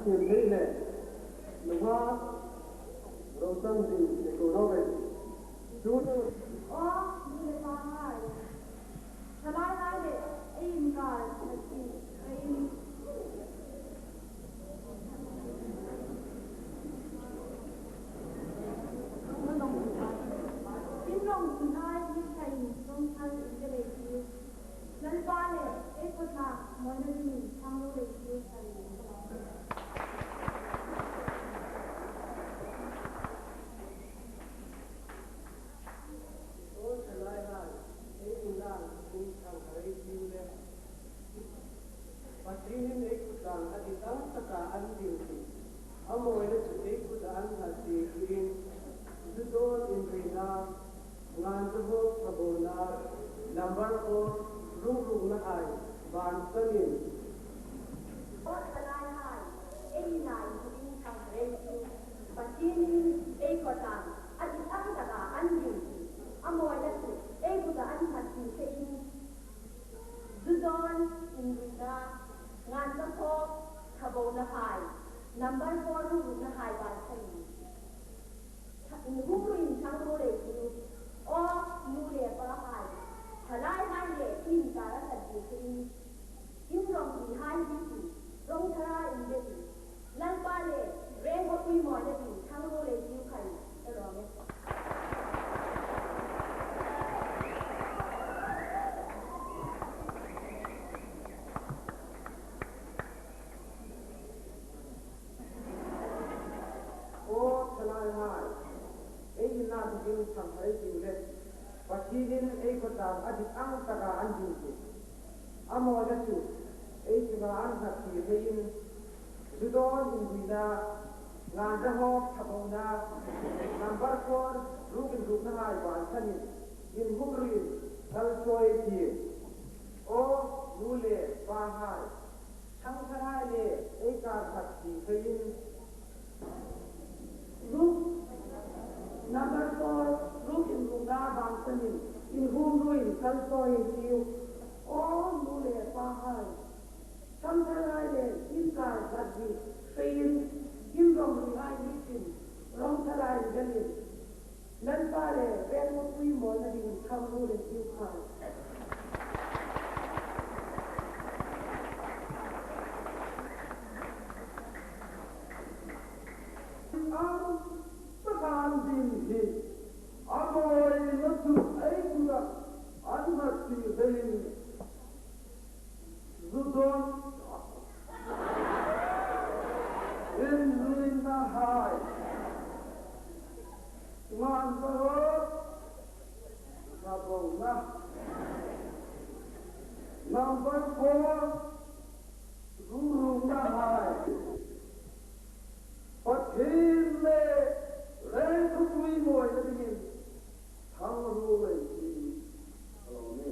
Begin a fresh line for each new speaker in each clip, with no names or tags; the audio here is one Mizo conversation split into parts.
Thiam thei le nungha Rosangzin le ko lo ve chu.
Aw nu le pa ngai thalai lai le ei in kar khat ti ka in. In rong in ai mithla in rongthal in ka lei cu Lalpa le ei khawtlak mawi na ding in thangro lei cu thal in ka lawm.
Aw thalai hai ei in lang in thang harei tiu le Pathian in ei kutlang a dik ang taka an ding ti a mawina chu ei kut ah an hngalh ti tiin zudawn in rina ngan zahawk thabona number four rungrukna hai vansan in.
Aw thalai hai ei nai in thang harei tiu Pathian in ei kutlang a dik ang taka an ding ti a mawina chu ei kut ah an hngalh ti se in Zudawn in rina ngan ka hawk thabo na hai number four ruruk na hai ban san in hum in thang ro le cu aw nu le pa hai thalai hai le in kar a hlat bu in in rong ri hai hi ti rong thara in be ti lalpa le reng ho pui mo na ti thang ro le cu khai ka ro me.
Aw thalai hai ei in na ding thang hai tiu le Pathian in ei khuatlang a dik ang taka an ding ti a mawina cu ei chungah an hngat ti hlei in zudawn in rina ngan zahawk thabona number four ruk in ruk na hai van san in in hum rin kal chawi ti aw nu le pa hai thangthar hai le ei kar khat ti hlei in
Ruk number four ruk in ruk na van san in in hum ruin kal chawi tiu aw nu le pa hai thangthar hai le in kar khat di hlei in in rong ri hai ni tin rong thalai in galin Lalpa le veng pui maw na ding thang ru le tiu khai.
Ang takan ding hi a mawi na chu ei kut ah an hngat ti hlei in zudawn in ruin na hai ngan zahawk thabona number four rurung na hai Pathian le reng khupui mawi na dingin thang ru lei ti a lo ni.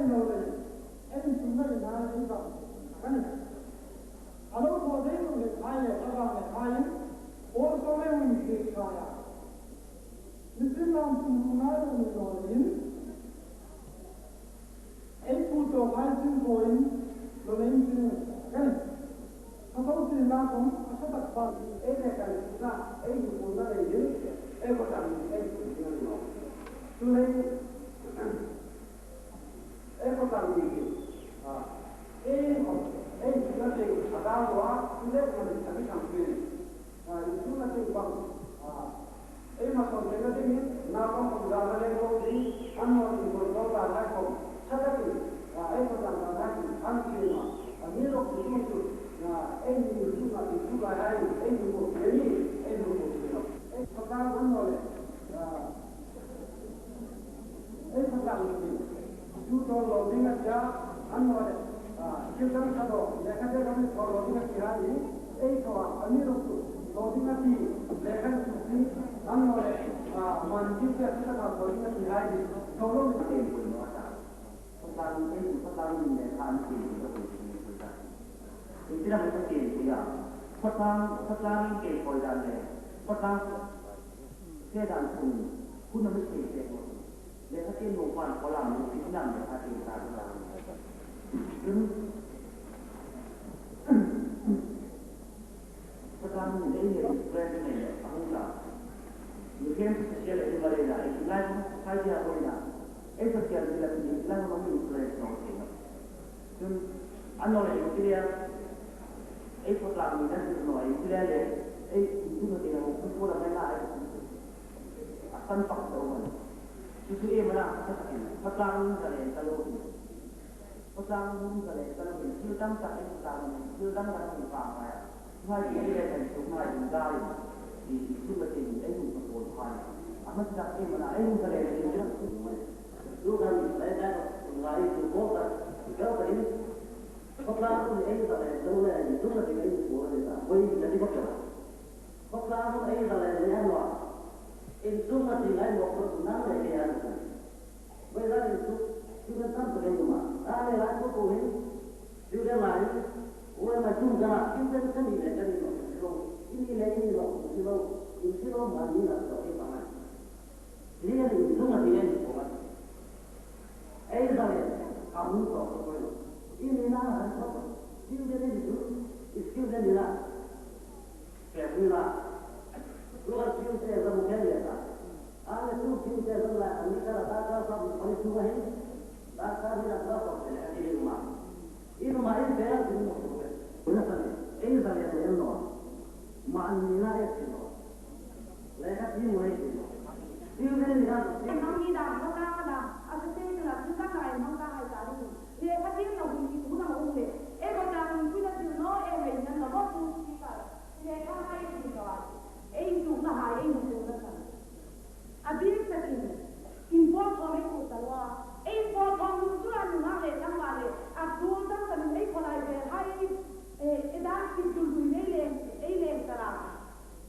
Ei no le ei tu na na ei ba kan alo ko de no le khai le aba le khai or so le win ke kaya ni sin lam tu na no ni no in ei pu to khai sin ko in lo le in sin kan ha so sin la kom a sa tak pa ei le kan na ei ku na le yin ei ko tam ei ku ni no tu le ei ko tam ni ki a ei ko ei na te a da wa tu le ko ni ta ni sang pi a ni tu na te bang a ei ma so te na te ni na ko ko da na le ko ni an no ni ko ko da na ko cha da ki a ei ko tam da na ki an ki ma a ni ro ku tu tu na ei ni tu na ti tu ba hai ei ni ko ni ei ni ko ni no ei ko da an no le a ei ko da ni tu to lo ding a cha an no le a ki dang kha do le kha de ga mi ko lo ding a ki ha ni ei ko a ni ro tu lo ding a ti le kha tu ti an no le a man ki te sa ka lo ding a ki ha ni to lo ni
เปลี่ยนคนว่าคนตาไอ้คนตามีในทางที่ก็คือคนตาที่เราไม่เปลี่ยนตัวอย่างคนตาคนตามีเปลี่ยนคนดันเลยคนตาเสียดันคุณคุณไม่เปลี่ยนเลยเลยถ้าเปลี่ยนหมู่บ้านเขาหลังที่นั่งเนี่ยถ้าเปลี่ยนตาหลังซึ่งคนตามีไอ้เนี่ยแปลงเนี่ยเอาละมีเพียงเสียเลยมาเลยนะไล่ใครจะเอาเลยนะไอ้สักอย่างนี่แหละที่ไล่มันมีแปลงสองเองซึ่งอันนั้นเองที่เรียกไอ้คนหลังนี่นั่นคือหน่อยที่เรียกเลยไอ้ที่มันเองคุณพูดอะไรไม่ได้ตั้งปักตัวมันคือเอ็มนะสักทีพลังอะไรตลอดพลังมุ่งอะไรตลอดคือตั้งใจตามคือตั้งใจฟังไปว่าที่เรียกเป็นสุมาอินได้ที่ที่มันเป็นไอ้หนุ่มตะโกนไปอ่ะมันจะเอ็มนะไอ้หนุ่มทะเลนี่
ดูกันได้ได้ไงดูโบกันก็ไปพลังไอ้อะไรดูเลยดูเลยไอ้หัวเลยนะวันนี้จะได้บอกกันพลังไอ้อะไรเนี่ยหรอ in tu ma ti ngai mo ko na le ke an bây giờ thì tu tu kan tam pe ma a le la ko ko hin tu le la ni o ma tu ga tu kan kan ni le kan ni lo ni le ni lo ni lo ni si lo ma ni la to e pa ma ni le ni tu ma ti le ni ko ma ei da le ka mu to ko ni ni na ha to tu le ni tu skill le ni la pe ni la 如果听这个不便宜的，啊，那就听这个了，你看了大家说我出个黑，大家你那多少钱？你嘛，你嘛一百二十五块，不是说的，哎，说的是喏，嘛你那也是喏，来个听我也是喏，因为你看。
น้องมีดำเขาตั้งดำเอาเส้นละคือตั้งไหนน้องตั้งให้ตาดูเนี่ยถ้าที่เราหุ่นที่หูเราหุ่นเลยเอ๊ะก็จังคุยกันอยู่เนาะเอ๊ะไม่นั่นเราก็พูดที่กันเนี่ยถ้าให้ดีกว่าเอ้ดูนะหายเอ้ดูนะสันอดีตสักทีอินพอทองไม่กูแต่ว่าเอ้พอทองตัวหนึ่งอะไรทั้งวันเลยอับดูตั้งแต่ไอ้คนไรไปให้เอ๊ะด้านที่ดูดูในเลนไอ้เลนตลาด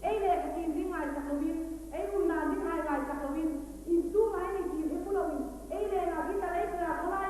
ไอ้เลนกินที่ไงสักวินไอ้อุ่นนานที่ไงไงสักวินอินตู้ไงนี่กินให้พวกเราไอ้เลนอะที่ตะไลกระเขาไล่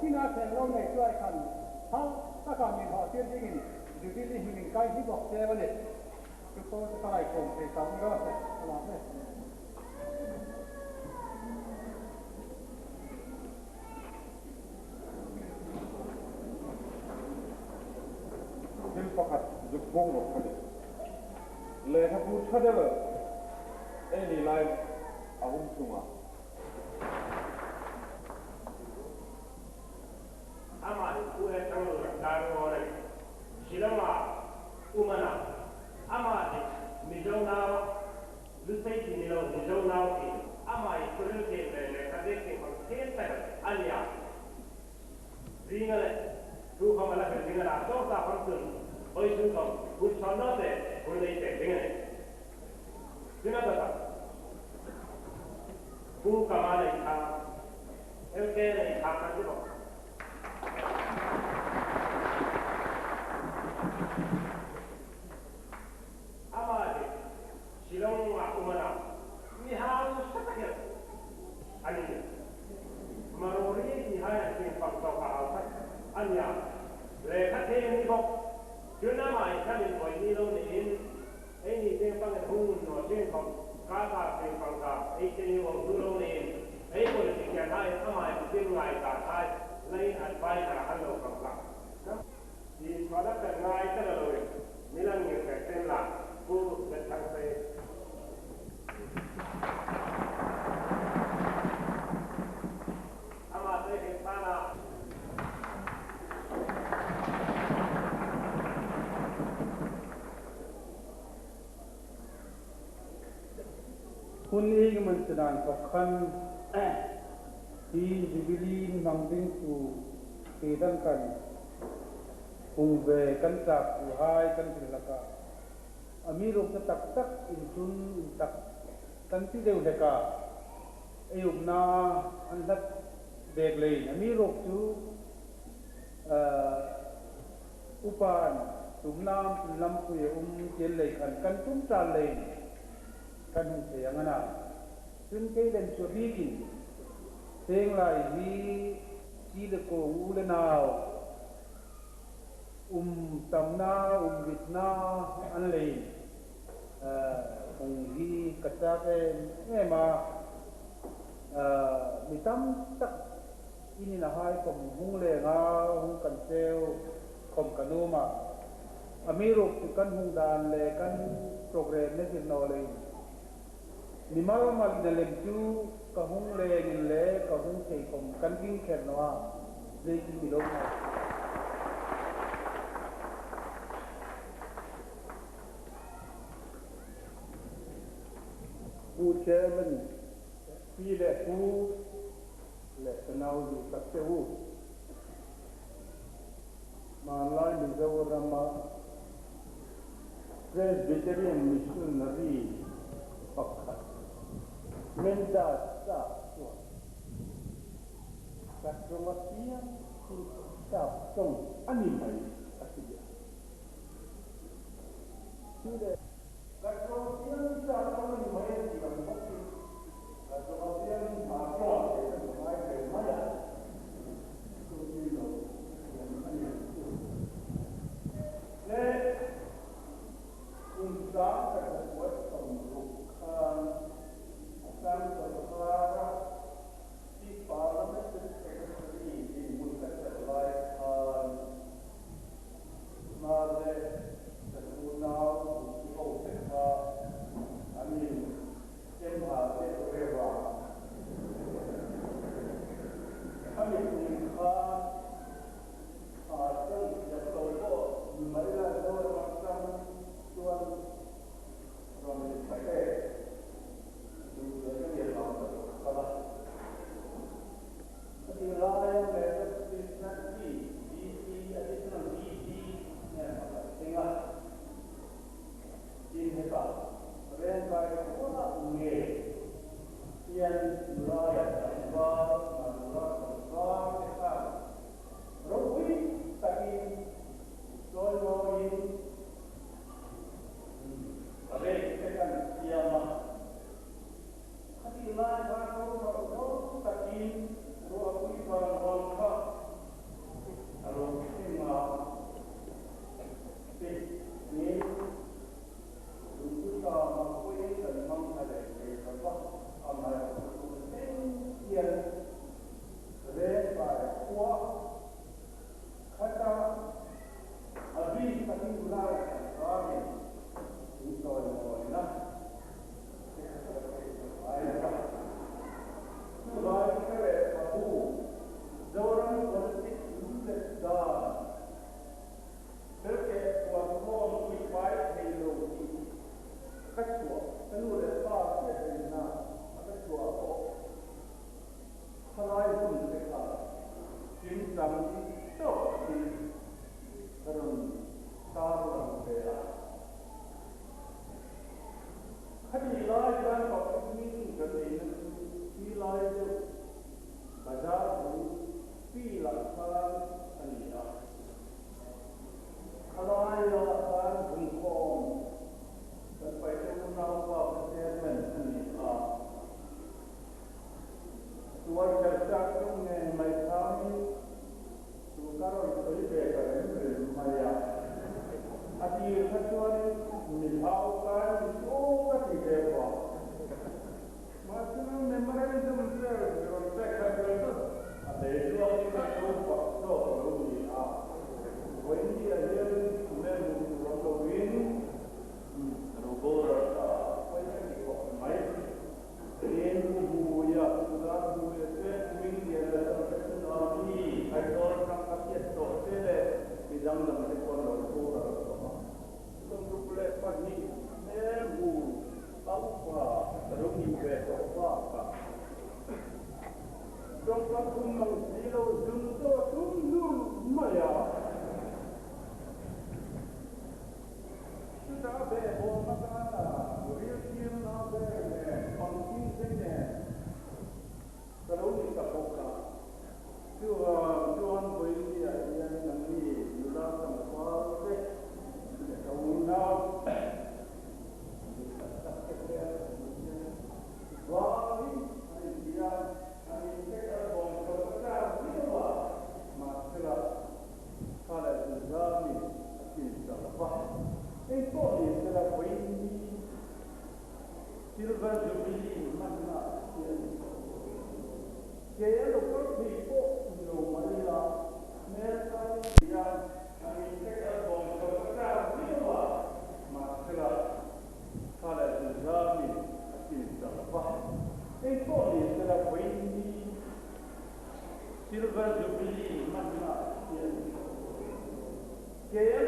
Ina theng lo nei chuai khan phal taka min haw tir dingin Jubilee hi min kai hi bawk che a ni. Chu pawh chu ka laikawm thei tak ni rawh se a lawm e.
Thil pakhat zuk bawk rawh kha ni. Lehkhabu tha deuh ei ni lai a hum chungah.
Amah hi Pu E Thanglura dar ngawn a ni. Shillong-a Umana amah hi Mizo nau a Lusei tih ni lo Mizo nau tih amah hi Thuril thei ve lehkha ziak thei hmang tlem tak a ni a. Zinga leh thu khawm a la hrilh ding a dah zawk ta fang chun hawi chung khawm hun chhawn naw te hun nei pek ding a ni. Chuna dawtah Pu Kama nei kha LK nei kha kan ti bawk. Amah hi Shillong ah um a na mi hausa tak hian a ni. Marori tih hai an hring fang tawk a hausa a nia. Lehkha thei a ni bawk. Chun amah hi thlam in vawi ni lo niin ei ni cheng pang in hung naw hring khawp ka ka hring pang ka ei te ni wang hnu lo niin ei politic hian hai amah hi tin ngai ta thai lain adviser a han lo fang hlak. Tih chhuah tak tak ngai ka la lo in milan ngir pek ten la Pu Letthang Sei. Amah te hi hlan ah.
Hun eng man chi dan thawk khan hi Jubilee hmang ding tu ke dang kan hung ve kan chak tu hai kan hrilh lakah a mi ruk na tak tak in cun in tak kan ti deuh hlek ah ei umna an hlat bek lei a mi ruk cu upa an tumnam lam pui a um tial lei khan kan tum ṭal lei kan hung thei ang ana. Cun kei len cu a bik in Senglai hi ci le kawng u le nau um tamna um ritna an lei hung hi ka chak em em a. Mi tam tak inn in a hai kom hung leng a hung kan cheu khom kan um a. A mi ruk cu kan hung dan le kan program na zir naw lei mi mal mal in a lem cu ka hung leng in le ka hung thei khom kan ding kher no a zeitin mi lo ngai.
Pu Chairman, pi le pu le ka nau duh tak te u. Hmanlai Mizoram ah Presbyterian Missionary pakhat Mendas-a chuan ka tawng apiang chu sap tawng a ni mai a ti a. Chu le. Ka tawng apiang hi sap tawng a ni mai a ti ang bawkin ka tawng apiang hi hma tawng te ka lo ngai ve mai a, chu ni lo thiam a ni ang chu. Le kum sang ka thakuat 60 khan Assam sorkara Chief Parliamentary Secretary dinhmun ka chelh lai khan Hmar leh kan unau Kuki ho Lai kan public meeting kan nei na chu thi lai deuh bazar bul field-ah khan a ni a. Khalaia khan pungkhawm kan paihte unaupa kha chairman a ni a. Tual kher chak deuh ngei mai khamin chu ka rawn sawi ve ta rem rem mai a. A tir kha chuanin mi hlau kai ni chu aw ka ti ve vah. Mahse memorandum vel mi rawn pek kha chuan a hlei luakin a to vak zawk a lo ni a. Vawiinniah hian hmel hmuh tur awm loin a lo boral ta a, pawi ka ti khawp mai. Tin, Pu Hmuia, Pu Dar Hmuia te, Pu Mingliana te, Professor Ami, Aizawl atang ka hriat tawh te leh mi dang dang te pawh an lo boral tawh a. 62 hmel hmu a upa ka lo nih ve tawh bakah tawngkam khum mang si lo zun tawh tum hnur mai a. Chutah a behbawm atana ril thiam na ber nen pangching zai nen ka lo ni ta bawk a. Chuvang chuan vawinia hian nangni nula tlangval te leh ka unau dik tak tak te hian vangin an intia an intek a bawm chho ka chak viau a, mahsela kha leh zuzami a chin ta lo va. Engpawh ni sela vawiin Silver Jubilee hmanna hian ke a lo kal thei pawh ni lo mai ila, hmel kai hian an intek a bawm chho ka chak viau a, mahsela kha leh zuzami a chin ta lo va. Engpawh ni sela vawiin Silver Jubilee hmanna hian ke a lo.